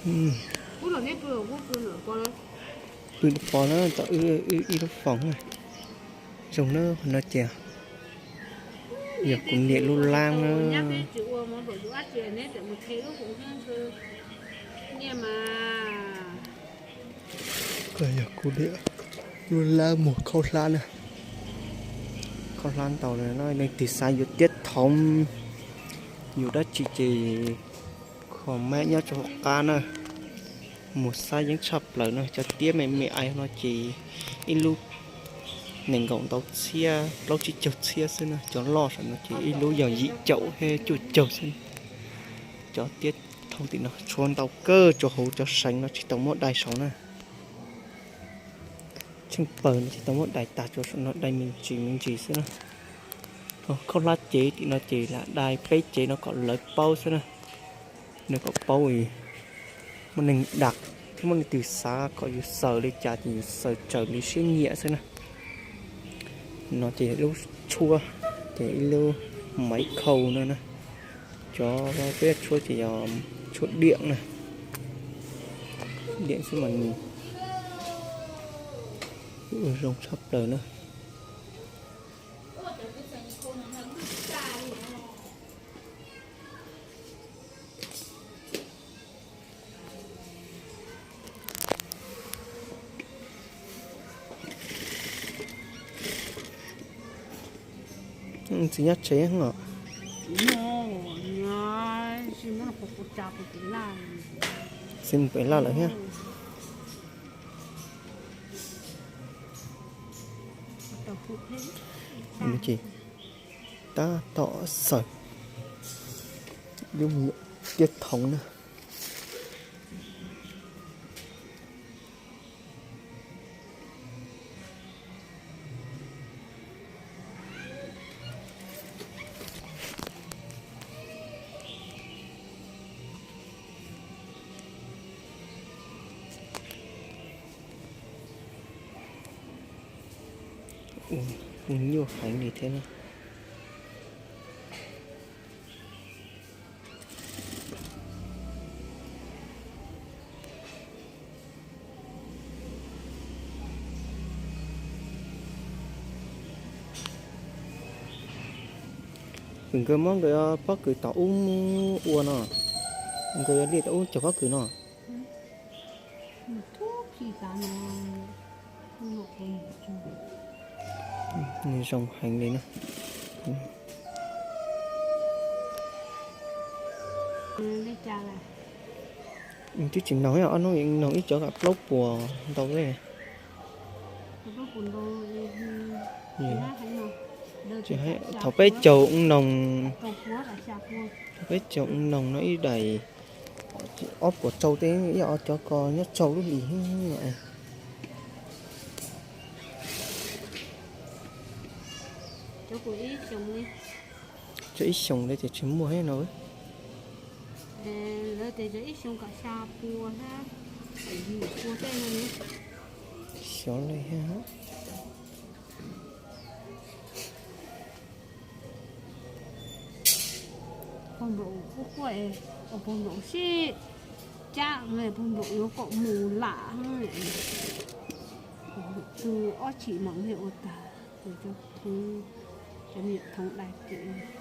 Pw pos na, tau ib lub foos na. Zoo na, qhov no ces yog kuv niam lub lab na. Yog kuv niam lub lab muag khaub hlab na. Khaub hlab ntau no, leej twg xav yuav tiab thoov, yuav dab tsi ces comment nyob rau hauv qab na. Muag xab yeeb tshaj plaws na, cov tiab me me ais no ces ib lub nees nkaum ntau txhiab, plaub tsib caug txhiab xwb na. Cov loj saum no ces ib lub yog yim caum thiab cuaj caug xwb. Cov tiab thoov tim no tshuav ntau kawg, rau hauv cov seev no tsis tau muab dai saud na. Tsheej pawg no tsis tau muab dai tag, tsuas saum no dai me ntsis me ntsis xwb na. Khaub hlab cev tim no ces lam dai peb cev no kom lawv paub xwb na. Nws kom paub, muaj neeg dam thiab muaj leej twg xav kom yus xaws li cas ces yus xaws raws li siab nyiam xwb na. No ces lub tshuab, ces ib lub maiv khau no na. Cov peb tshuab ces yog tshuab diam na. Diam xwb mas nws ua zoo tshaj plaws na. Txiv nyob tsev os. Txiv mus pem laj lawm thiab. Ces tab tom xaws lub me nyuam tiab thoov na. Ua nyuaj heev li thiab na. Nkawd muab nkawd pob kws tom ub ua no, nkawd yuav liaj tom ub cog pob kws no. Nws zoo heev li na. Twb tsis noog, ob hnub noog ib cov kam plaub puas ntau li. Thaum peb caug noog, thaum peb caug noog no ib daim ob puas rau tej, ib ob cov ko nyob rau lub hlis no. Cov ib xyoos li ces tsis muaj thiab no. Xyov li thiab. Pog nplaum quaj quaj, pog nplaum sib cab, pog nplaum yuav kom mus lam, tus ob chim mam li ua tag, cov me nyuam thoov dai ces